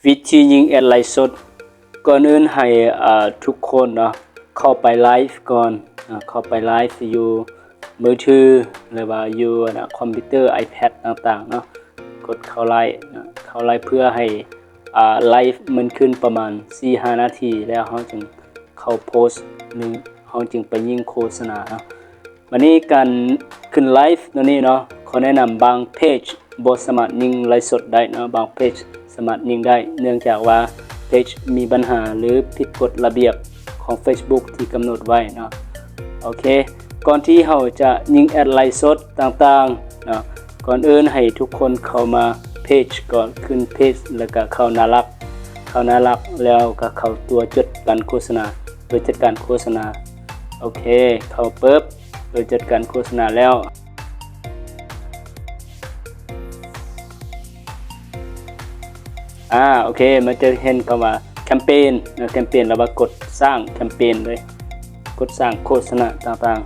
ວິທີຍິງແອັດໄລຟ໌ສົດ. ກ່ອນອື່ນໃຫ້ ເອີ ທຸກຄົນເນາະ ເຂົ້າໄປໄລຟ໌ກ່ອນເນາະ, ເຂົ້າໄປໄລຟ໌ຢູ່ມືຖື ຫຼືວ່າຢູ່ອັນນະຄອມພິວເຕີ ໄອແພດຕ່າງໆເນາະ. ກົດເຂົ້າໄລຟ໌ເນາະ, ເຂົ້າໄລຟ໌ເພື່ອໃຫ້ ອາ ໄລຟ໌ມັນຂຶ້ນປະມານສີ່ຫ້ານາທີ ແລ້ວເຮົາຈຶ່ງເຂົ້າໂພສ ຫຼືເຮົາຈຶ່ງໄປຍິງໂຄສະນາເນາະ. ບັດນີ້ການຂຶ້ນໄລຟ໌ໂຕນີ້ເນາະ, ຂໍແນະນຳບາງເພຈບໍ່ສາມາດຍິງໄລຟ໌ສົດໄດ້ເນາະ, ບາງເພຈສາມາດຍິງໄດ້ ເນື່ອງຈາກວ່າເພຈມີບັນຫາ ຫຼື ຜິດກົດລະບຽບຂອງເຟສບຸກທີ່ກຳນົດໄວ້ເນາະ. ໂອເຄ, ກ່ອນທີ່ເຮົາຈະຍິງແອັດໄລຟ໌ສົດຕ່າງໆເນາະ, ກ່ອນອື່ນໃຫ້ທຸກຄົນເຂົ້າມາເພຈກ່ອນ, ຂຶ້ນເພຈ ແລ້ວກະເຂົ້າໜ້າຫຼັກ, ເຂົ້າໜ້າຫຼັກແລ້ວກະເຂົ້າຕົວຈັດການໂຄສະນາ, ຕົວຈັດການໂຄສະນາ. ໂອເຄ, ເຂົ້າປຶບ ໂດຍຈັດການໂຄສະນາແລ້ວ. ອາ ໂອເຄ, ມັນຈະເຫັນຄຳວ່າແຄມເປນເນາະ, ແຄມເປນ ແລ້ວວ່າກົດສ້າງແຄມເປນເລີຍ, ກົດສ້າງໂຄສະນາຕ່າງ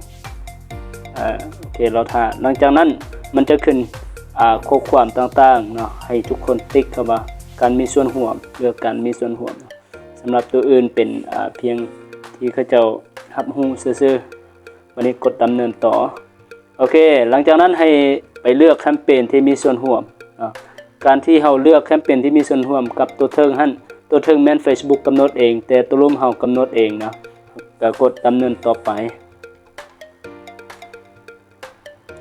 ໆ. ອາ ໂອເຄ, ລໍຖ້າ. ຫຼັງຈາກນັ້ນມັນຈະຂຶ້ນ ອາ ຂໍ້ຄວາມຕ່າງໆເນາະ, ໃຫ້ທຸກຄົນຕິກຄຳວ່າການມີສ່ວນຮ່ວມ, ເລືອກການມີສ່ວນຮ່ວມ. ສຳລັບໂຕອື່ນເປັນ ອາ ພຽງທີ່ເຂົາເຈົ້າຮັບຮູ້ຊື່ໆ. ບັດນີ້ກົດດຳເນີນຕໍ່. ໂອເຄ, ຫຼັງຈາກນັ້ນໃຫ້ໄປເລືອກແຄມເປນທີ່ມີສ່ວນຮ່ວມເນາະ. ການທີ່ເຮົາເລືອກແຄມເປນທີ່ມີສ່ວນຮ່ວມກັບຕົວເທິງຫັ້ນ, ຕົວເທິງແມ່ນເຟສບຸກກຳນົດເອງ, ແຕ່ຕົວລຸ່ມເຮົາກຳນົດເອງເນາະ. ກະກົດດຳເນີນຕໍ່ໄປ.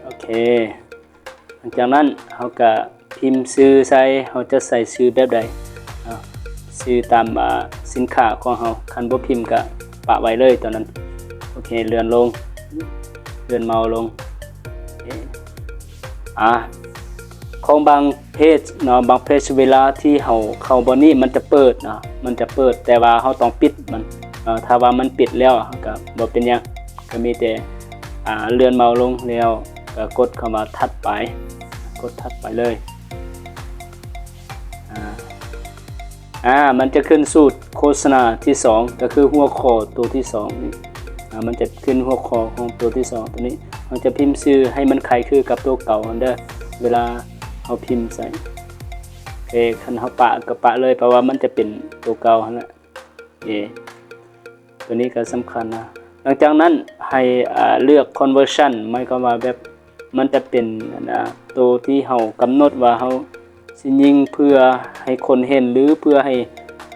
ໂອເຄ, ຫຼັງຈາກນັ້ນເຮົາກະພິມຊື່ໃສ່, ເຮົາຈະໃສ່ຊື່ແບບໃດເນາະ, ຊື່ຕາມ ອາ ສິນຄ້າຂອງເຮົາ. ຄັນບໍ່ພິມກະປະໄວ້ເລີຍຕອນນັ້ນ. ໂອເຄ, ເລື່ອນລົງ, ເລື່ອນເມົາລົງ. ໂອເຄ, ອາ ຂອງບາງເພຈເນາະ, ບາງເພຈເວລາທີ່ເຮົາເຂົ້າບ່ອນນີ້ມັນຈະເປີດເນາະ, ມັນຈະເປີດ, ແຕ່ວ່າເຮົາຕ້ອງປິດມັນເນາະ. ຖ້າວ່າມັນປິດແລ້ວ ເຮົາກະບໍ່ເປັນຫຍັງ, ກະມີແຕ່ ອາ ເລື່ອນເມົາລົງແລ້ວກະກົດຄຳວ່າຖັດໄປ, ກົດຖັດໄປເລີຍ. ອາ ອາ ມັນຈະຂຶ້ນສູດໂຄສະນາທີສອງ, ກະຄືຫົວຂໍ້ໂຕທີສອງນີ້. ອາ ມັນຈະຂຶ້ນຫົວຂໍ້ຂອງໂຕທີສອງໂຕນີ້. ເຮົາຈະພິມຊື່ໃຫ້ມັນຄ້າຍຄືກັບໂຕເກົ່າຫັ້ນເດີ, ເວລາເຮົາພິມໃສ່. ໂອເຄ, ຄັນເຮົາປະກະປະເລີຍ, ເພາະວ່າມັນຈະເປັນໂຕເກົ່າຫັ້ນແຫຼະ. ເອ ໂຕນີ້ກໍສຳຄັນນະ. ຫຼັງຈາກນັ້ນໃຫ້ ອາ ເລືອກຄອນເວີຊັນ, ໝາຍຄວາມວ່າແບບມັນຈະເປັນ ອັນນະ ໂຕທີ່ເຮົາກຳນົດວ່າເຮົາຊິຍິງເພື່ອໃຫ້ຄົນເຫັນ ຫຼື ເພື່ອໃຫ້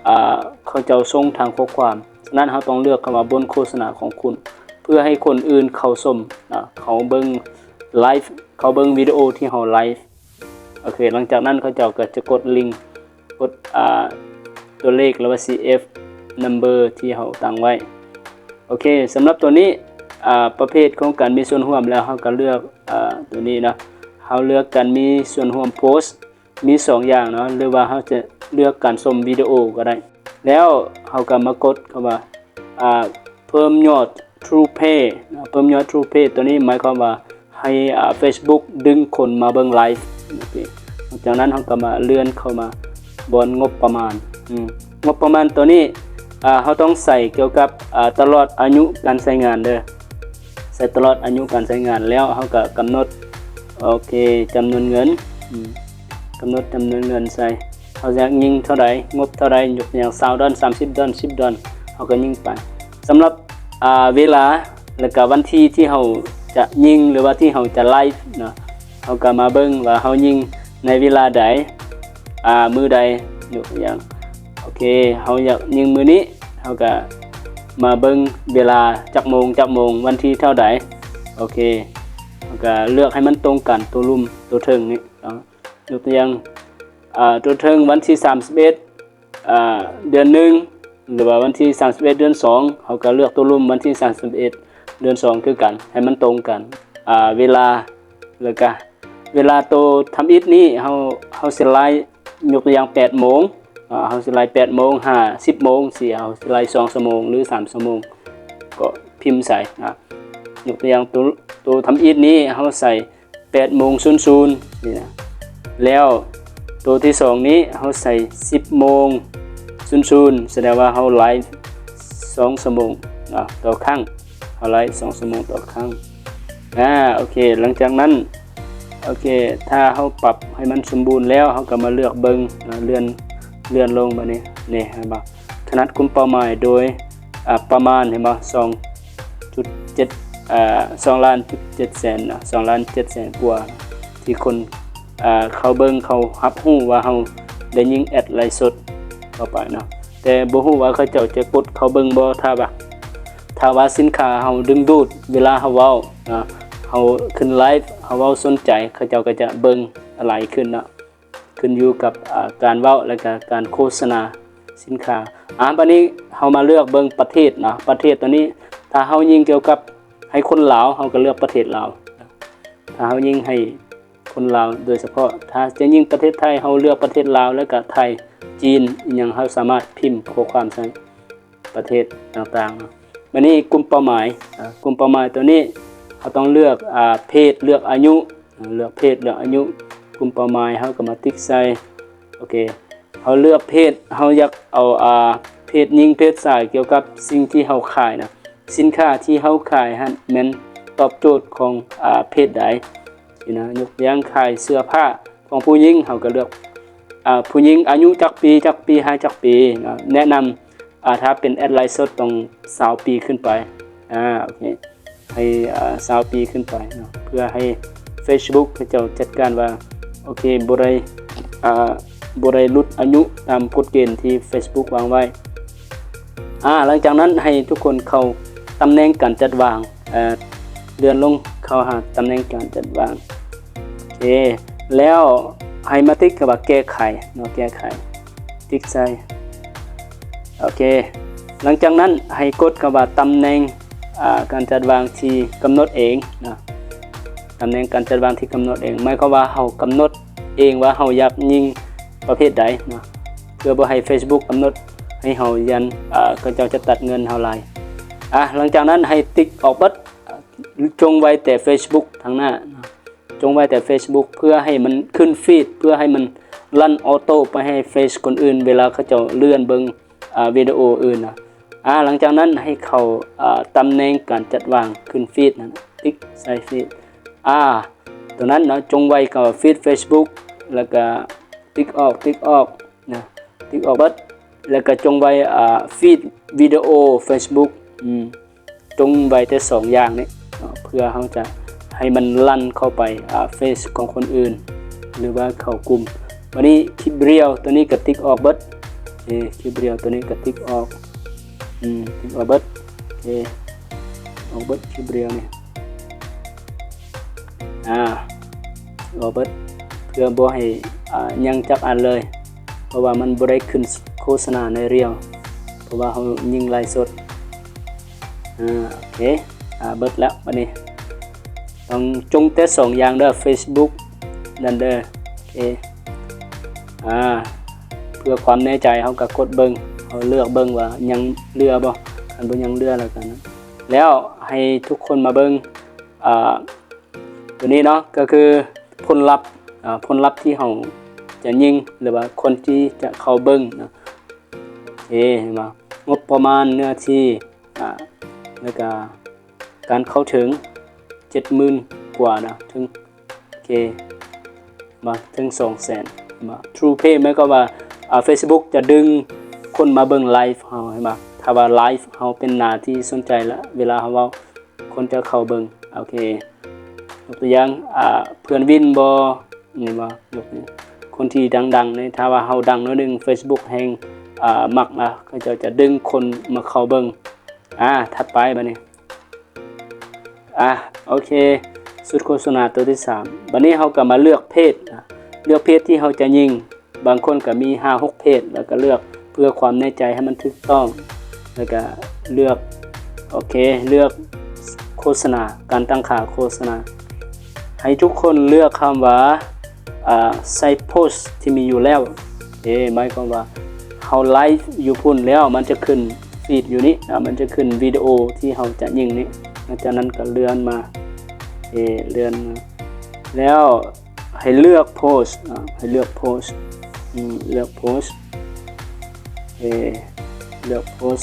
ອາ ເຂົາເຈົ້າສົ່ງທາງຂໍ້ຄວາມ. ສະນັ້ນເຮົາຕ້ອງເລືອກຄຳວ່າບົນໂຄສະນາຂອງຄຸນ ເພື່ອໃຫ້ຄົນອື່ນເຂົ້າຊົມ ອາ ເຂົ້າເບິ່ງໄລຟ໌, ເຂົ້າເບິ່ງວິດີໂອທີ່ເຮົາໄລຟ໌. ໂອເຄ, ຫຼັງຈາກນັ້ນເຂົາເຈົ້າກໍຈະກົດລິງ, ກົດ ອາ ຕົວເລກ ຫຼືວ່າ ຊີເອັຟ ນຳເບີ ທີ່ເຮົາຕັ້ງໄວ້. ໂອເຄ, ສຳລັບຕົວນີ້ ອາ ປະເພດຂອງການມີສ່ວນຮ່ວມແລ້ວ, ເຮົາກໍເລືອກ ອາ ຕົວນີ້ເນາະ, ເຮົາເລືອກການມີສ່ວນຮ່ວມໂພສ ມີສອງຢ່າງເນາະ, ຫຼືວ່າເຮົາຈະເລືອກການຊົມວິດີໂອກໍໄດ້. ແລ້ວເຮົາກໍມາກົດຄຳວ່າ ອາ ເພີ່ມຍອດ True Pay ເນາະ, ເພີ່ມຍອດ True Pay ຕົວນີ້ໝາຍຄວາມວ່າໃຫ້ ອາ ເຟສບຸກດຶງຄົນມາເບິ່ງໄລຟ໌. ໂອເຄ, ຫຼັງຈາກນັ້ນເຮົາກໍມາເລື່ອນເຂົ້າມາບ່ອນງົບປະມານ. ອືມ, ງົບປະມານຕົວນີ້ ອາ ເຮົາຕ້ອງໃສ່ກ່ຽວກັບ ອາ ຕະຫຼອດອາຍຸການໃຊ້ງານເດີ, ໃສ່ຕະຫຼອດອາຍຸການໃຊ້ງານ. ແລ້ວເຮົາກໍກຳນົດ ໂອເຄ ຈຳນວນເງິນ, ອືມ, ກຳນົດຈຳນວນເງິນໃສ່. ເຮົາຢາກຍິງເທົ່າໃດ, ງົບເທົ່າໃດ, ຍົກຕົວຢ່າງ ຊາວດອນ, ສາມສິບດອນ, ສິບດອນ, ເຮົາກໍຍິງໄປ. ສຳລັບ ອາ ເວລາ ແລ້ວກະວັນທີທີ່ເຮົາຈະຍິງ ຫຼືວ່າທີ່ເຮົາຈະໄລຟ໌ເນາະ, ເຮົາກໍມາເບິ່ງວ່າເຮົາຍິງໃນເວລາໃດ, ອາ ມື້ໃດ, ຍົກຕົວຢ່າງ ໂອເຄ ເຮົາຢາກຍິງມື້ນີ້, ເຮົາກໍມາເບິ່ງເວລາຈັກໂມງ, ຈັກໂມງ, ວັນທີເທົ່າໃດ. ໂອເຄ, ເຮົາກໍເລືອກໃຫ້ມັນຕົງກັນ, ຕົວລຸ່ມ, ຕົວເທິງນີ້ເນາະ. ຍົກຕົວຢ່າງ ອາ ຕົວເທິງວັນທີສາມສິບເອັດ ອາ ເດືອນໜຶ່ງ ຫຼືວ່າວັນທີສາມສິບເອັດ ເດືອນສອງ, ເຮົາກໍເລືອກຕົວລຸ່ມວັນທີສາມສິບເອັດ ເດືອນສອງຄືກັນ, ໃຫ້ມັນຕົງກັນ ອາ ເວລາ. ແລ້ວກະເວລາໂຕທຳອິດນີ້ ເຮົາ ເຮົາຊິໄລຟ໌ ຍົກຕົວຢ່າງ ແປດໂມງ, ອາ ເຮົາຊິໄລຟ໌ ແປດໂມງ ຫາ ສິບໂມງ, ຊິເຮົາຊິໄລຟ໌ ສອງຊົ່ວໂມງ ຫຼື ສາມຊົ່ວໂມງ ກໍພິມໃສ່. ອາ ຍົກຕົວຢ່າງ ໂຕ ໂຕທຳອິດນີ້ ເຮົາໃສ່ ແປດໂມງສູນສູນນີ້ນະ. ແລ້ວໂຕທີສອງນີ້ເຮົາໃສ່ສິບໂມງສູນສູນ, ສະແດງວ່າເຮົາໄລຟ໌ສອງຊົ່ວໂມງເນາະ ຕໍ່ຄັ້ງ, ເຮົາໄລຟ໌ສອງຊົ່ວໂມງຕໍ່ຄັ້ງ. ອາ ໂອເຄ, ຫຼັງຈາກນັ້ນ ໂອເຄ, ຖ້າເຮົາປັບໃຫ້ມັນສົມບູນແລ້ວ, ເຮົາກໍມາເລືອກເບິ່ງ, ເລື່ອນ ເລື່ອນລົງບາດນີ້ ນີ້ເຫັນບໍ່? ຂະໜາດກຸ່ມເປົ້າໝາຍໂດຍ ອ່າ ປະມານ ເຫັນບໍ່? ສອງຈຸດເຈັດ ອ່າ ສອງລ້ານເຈັດແສນເນາະ ສອງລ້ານເຈັດແສນກວ່າ ທີ່ຄົນ ອ່າ ເຂົາເບິ່ງ ເຂົາຮັບຮູ້ວ່າເຮົາໄດ້ຍິງແອັດໄລຟ໌ສົດເຂົ້າໄປເນາະ ແຕ່ບໍ່ຮູ້ວ່າເຂົາເຈົ້າຈະກົດເຂົ້າເບິ່ງບໍ່ ຖ້າວ່າ ຖ້າວ່າສິນຄ້າເຮົາດຶງດູດ ເວລາເຮົາເວົ້າເນາະ ເຮົາຂຶ້ນໄລຟ໌ ເຮົາເວົ້າສົນໃຈ ເຂົາເຈົ້າກໍຈະເບິ່ງຫຼາຍຂຶ້ນເນາະ ຂຶ້ນຢູ່ກັບ ອ່າ ການເວົ້າ ແລະກະການໂຄສະນາສິນຄ້າ. ອ່າ ບາດນີ້ເຮົາມາເລືອກເບິ່ງປະເທດເນາະ ປະເທດໂຕນີ້ ຖ້າເຮົາຍິງກ່ຽວກັບໃຫ້ຄົນລາວ ເຮົາກໍເລືອກປະເທດລາວ ຖ້າເຮົາຍິງໃຫ້ຄົນລາວໂດຍສະເພາະ ຖ້າຈະຍິງປະເທດໄທ ເຮົາເລືອກປະເທດລາວ ແລະກະໄທ ຈີນ ອີ່ຫຍັງ ເຮົາສາມາດພິມຂໍ້ຄວາມໃສ່ ປະເທດຕ່າງໆ. ບາດນີ້ກຸ່ມເປົ້າໝາຍ ອ່າ ກຸ່ມເປົ້າໝາຍໂຕນີ້ ເຮົາຕ້ອງເລືອກ ອ່າ ເພດ ເລືອກອາຍຸ ເລືອກເພດ ເລືອກອາຍຸ ກຸ່ມເປົ້າໝາຍ ເຮົາກໍມາຕິກໃສ່ ໂອເຄ ເຮົາເລືອກເພດ ເຮົາຢາກເອົາ ອ່າ ເພດຍິງ ເພດຊາຍ ກ່ຽວກັບສິ່ງທີ່ເຮົາຂາຍນະ ສິນຄ້າທີ່ເຮົາຂາຍຫັ້ນແມ່ນຕອບໂຈດຂອງ ອ່າ ເພດໃດ ຊີ້ນະ ຍົກຕົວຢ່າງຂາຍເສື້ອຜ້າຂອງຜູ້ຍິງ ເຮົາກໍເລືອກ ອ່າ ຜູ້ຍິງອາຍຸຈັກປີ ຈັກປີ ຫາຈັກປີເນາະ ແນະນຳ ອ່າ ຖ້າເປັນແອັດໄລຟ໌ສົດຕ້ອງຊາວປີຂຶ້ນໄປ ອ່າ ໂອເຄ ໃຫ້ ອ່າ ຊາວປີຂຶ້ນໄປເນາະ ເພື່ອໃຫ້ເຟສບຸກເຂົາເຈົ້າຈັດການວ່າ ໂອເຄ ບໍ່ໄດ້ ອ່າ ບໍ່ໄດ້ຫຼຸດອາຍຸຕາມກົດເກນທີ່ເຟສບຸກວາງໄວ້. ອ່າ ຫຼັງຈາກນັ້ນໃຫ້ທຸກຄົນເຂົ້າຕຳແໜ່ງການຈັດວາງ ເອີ ເລື່ອນລົງເຂົ້າຫາຕຳແໜ່ງການຈັດວາງ ໂອເຄ ແລ້ວໃຫ້ມາຕິກຄຳວ່າແກ້ໄຂເນາະ ແກ້ໄຂ ຕິກໃສ່ ໂອເຄ ຫຼັງຈາກນັ້ນໃຫ້ກົດຄຳວ່າຕຳແໜ່ງ ອ່າ ການຈັດວາງທີ່ກຳນົດເອງເນາະ ຕຳແໜ່ງການຈັດວາງທີ່ກຳນົດເອງ ໝາຍຄວາມວ່າເຮົາກຳນົດເອງວ່າເຮົາຢາກຍິງປະເພດໃດເນາະ ເພື່ອບໍ່ໃຫ້ເຟສບຸກກຳນົດໃຫ້ເຮົາ ຢ້ານ ອ່າ ເຂົາເຈົ້າຈະຕັດເງິນເຮົາຫຼາຍ. ອ່າ ຫຼັງຈາກນັ້ນໃຫ້ຕິກອອກເບິດ ຈົ່ງໄວ້ແຕ່ເຟສບຸກທາງໜ້າເນາະ ຈົ່ງໄວ້ແຕ່ເຟສບຸກ ເພື່ອໃຫ້ມັນຂຶ້ນຟີດ ເພື່ອໃຫ້ມັນລັນອໍໂຕ້ໄປໃຫ້ເຟສຄົນອື່ນ ເວລາເຂົາເຈົ້າເລື່ອນເບິ່ງ ອ່າ ວິດີໂອອື່ນນະ. ອ່າ ຫຼັງຈາກນັ້ນໃຫ້ເຂົ້າ ອ່າ ຕຳແໜ່ງການຈັດວາງຂຶ້ນຟີດນັ້ນ ຕິກໃສ່ຟີດ ອ່າ ຕົວນັ້ນເນາະ ຈົ່ງໄວ້ກັບຟີດເຟສບຸກ ແລ້ວກະຕິກອອກ ຕິກອອກ ນະ ຕິກອອກເບິດ ແລ້ວກະຈົ່ງໄວ້ ອ່າ ຟີດວິດີໂອເຟສບຸກ ອືມ ຈົ່ງໄວ້ແຕ່ສອງຢ່າງນີ້ເນາະ ເພື່ອເຮົາຈະໃຫ້ມັນລັນເຂົ້າໄປ ອ່າ ເຟສຂອງຄົນອື່ນ ຫຼືວ່າເຂົ້າກຸ່ມ. ບາດນີ້ຄລິບຣຽວຕົວນີ້ກະຕິກອອກເບິດ ເອ ຄລິບຣຽວຕົວນີ້ກະຕິກອອກ ອືມ ຕິກອອກເບິດ ເອ ອອກເບິດຄລິບຣຽວນີ້ ອ່າ ອອກເບິດ ເພື່ອບໍ່ໃຫ້ ອ່າ ຍັງຈັກອັນເລີຍ ເພາະວ່າມັນບໍ່ໄດ້ຂຶ້ນໂຄສະນາໃນຣຽວ ເພາະວ່າເຮົາຍິງໄລຟ໌ສົດ ອ່າ ໂອເຄ ອ່າ ເບິດແລ້ວ ບາດນີ້ຕ້ອງຈົ່ງແຕ່ສອງຢ່າງເດີ ເຟສບຸກນັ້ນເດີ ໂອເຄ ອ່າ ເພື່ອຄວາມແນ່ໃຈເຮົາກະກົດເບິ່ງ ເຮົາເລືອກເບິ່ງວ່າຍັງເຫຼືອບໍ່ ຄັນບໍ່ຍັງເຫຼືອແລ້ວກະນັ້ນ ແລ້ວໃຫ້ທຸກຄົນມາເບິ່ງ ອ່າ ຕົວນີ້ເນາະ ກໍຄືຜົນລັບ ອ່າ ຜົນລັບທີ່ເຮົາຈະຍິງ ຫຼືວ່າຄົນທີ່ຈະເຂົ້າເບິ່ງເນາະ ເອ ເຫັນບໍ່ ງົບປະມານເນື້ອທີ່ ອ່າ ແລ້ວກະການເຂົ້າເຖິງ ເຈັດໝື່ນກວ່ານະ ເຖິງ ໂອເຄ ມາເຖິງສອງແສນ ມາ True Pay ໝາຍຄວາມວ່າ ອ່າ ເຟສບຸກຈະດຶງຄົນມາເບິ່ງໄລຟ໌ເຮົາ ເຫັນບໍ່ ຖ້າວ່າໄລຟ໌ເຮົາເປັນໜ້າທີ່ສົນໃຈລະ ເວລາເຮົາເວົ້າ ຄົນຈະເຂົ້າເບິ່ງ ໂອເຄ ຍົກຕົວຢ່າງ ອ່າ ເພື່ອນວິນບໍ ເຫັນບໍ່ ຍົກ ຄົນທີ່ດັງໆນີ້ ຖ້າວ່າເຮົາດັງໜ້ອຍໜຶ່ງ ເຟສບຸກແຮ່ງ ອ່າ ມັກນະ ເຂົາເຈົ້າຈະດຶງຄົນມາເຂົ້າເບິ່ງ ອ່າ ຖັດໄປບາດນີ້ ອ່າ ໂອເຄ ຊຸດໂຄສະນາຕົວທີສາມ ບາດນີ້ເຮົາກໍມາເລືອກເພດນະ ເລືອກເພດທີ່ເຮົາຈະຍິງ ບາງຄົນກໍມີຫ້າຫົກເພດ ແລ້ວກໍເລືອກເພື່ອຄວາມແນ່ໃຈໃຫ້ມັນຖືກຕ້ອງ ແລ້ວກໍເລືອກ ໂອເຄ ເລືອກໂຄສະນາ ການຕັ້ງຄ່າໂຄສະນາ ໃຫ້ທຸກຄົນເລືອກຄຳວ່າ ອ່າ ໃສ່ໂພສທີ່ມີຢູ່ແລ້ວ ເອ ໝາຍຄວາມວ່າເຮົາໄລຟ໌ຢູ່ພຸ້ນແລ້ວ ມັນຈະຂຶ້ນຟີດຢູ່ນີ້ນະ ມັນຈະຂຶ້ນວິດີໂອທີ່ເຮົາຈະຍິງນີ້ ຫຼັງຈາກນັ້ນກໍເລື່ອນມາ ເອ ເລື່ອນມາ ແລ້ວໃຫ້ເລືອກໂພສ ອ່າ ໃຫ້ເລືອກໂພສ ອືມ ເລືອກໂພສ ເອ ເລືອກໂພສ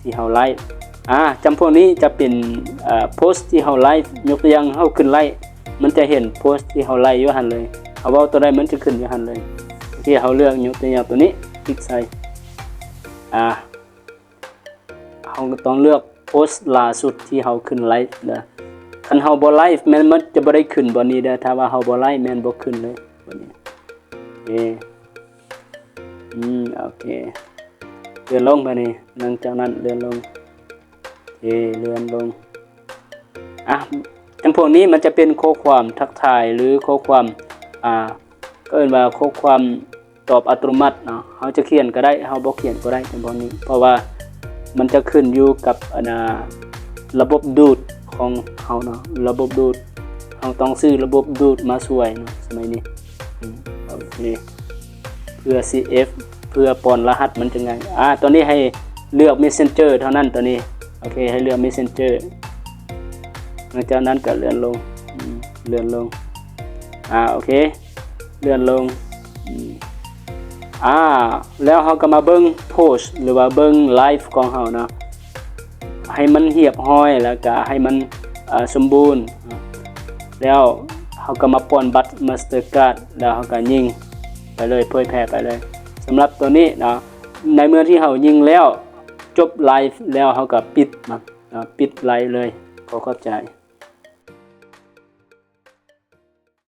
ທີ່ເຮົາໄລຟ໌ ອ່າ ຈຳພວກນີ້ຈະເປັນ ອ່າ ໂພສທີ່ເຮົາໄລຟ໌ ຍົກຕົວຢ່າງເຮົາຂຶ້ນໄລຟ໌ ມັນຈະເຫັນໂພສທີ່ເຮົາໄລຟ໌ຢູ່ຫັ້ນເລີຍ ເຮົາເວົ້າຕົວໃດມັນຈະຂຶ້ນຢູ່ຫັ້ນເລີຍ ທີ່ເຮົາເລືອກ ຍົກຕົວຢ່າງຕົວນີ້ ຄລິກໃສ່ ອາ ເຮົາກໍຕ້ອງເລືອກໂພສລ່າສຸດທີ່ເຮົາຂຶ້ນໄລຟ໌ເດີ. ຄັນເຮົາບໍ່ໄລຟ໌ ແມ່ນມັນຈະບໍ່ໄດ້ຂຶ້ນບ່ອນນີ້ເດີ. ຖ້າວ່າເຮົາບໍ່ໄລຟ໌ ແມ່ນບໍ່ຂຶ້ນເລີຍບ່ອນນີ້. ເອ ອືມ ໂອເຄ ເລື່ອນລົງບາດນີ້. ຫຼັງຈາກນັ້ນເລື່ອນລົງ ເອ ເລື່ອນລົງ. ອ່ະ ຈຳພວກນີ້ມັນຈະເປັນຂໍ້ຄວາມທັກທາຍ ຫຼື ຂໍ້ຄວາມ ອ່າ ກໍເອີ້ນວ່າຂໍ້ຄວາມຕອບອັດຕະໂນມັດເນາະ. ເຮົາຈະຂຽນກໍໄດ້ ເຮົາບໍ່ຂຽນກໍໄດ້ ຈຳພວກນີ້ ເພາະວ່າມັນຈະຂຶ້ນຢູ່ກັບ ອັນນ່າ ລະບົບດູດຂອງເຮົາເນາະ. ລະບົບດູດ ເຮົາຕ້ອງຊື້ລະບົບດູດມາຊ່ວຍເນາະ ສະໄໝນີ້. ອືມ ໂອເຄ ເພື່ອຊີເອັຟ ເພື່ອປ້ອນລະຫັດມັນຈັ່ງໃດ. ອາ ຕອນນີ້ໃຫ້ເລືອກເມສເຊັນເຈີເທົ່ານັ້ນ ຕອນນີ້. ໂອເຄ ໃຫ້ເລືອກເມສເຊັນເຈີ. ຫຼັງຈາກນັ້ນກໍເລື່ອນລົງ ອືມ ເລື່ອນລົງ. ອາ ໂອເຄ ເລື່ອນລົງ. ອືມ ອາ ແລ້ວເຮົາກໍມາເບິ່ງໂພສ ຫຼືວ່າເບິ່ງໄລຟ໌ຂອງເຮົາເນາະ ໃຫ້ມັນຮຽບຮ້ອຍ ແລ້ວກໍໃຫ້ມັນ ເອີ ສົມບູນ. ແລ້ວເຮົາກໍມາປ້ອນບັດມາສເຕີກາດ ແລ້ວເຮົາກໍຍິງໄປເລີຍ ເຜີຍແຜ່ໄປເລີຍ. ສຳລັບຕົວນີ້ເນາະ ໃນເມື່ອທີ່ເຮົາຍິງແລ້ວ ຈົບໄລຟ໌ແລ້ວ ເຮົາກໍປິດມັນເນາະ ປິດໄລຟ໌ເລີຍ. ຂໍຂອບໃຈ.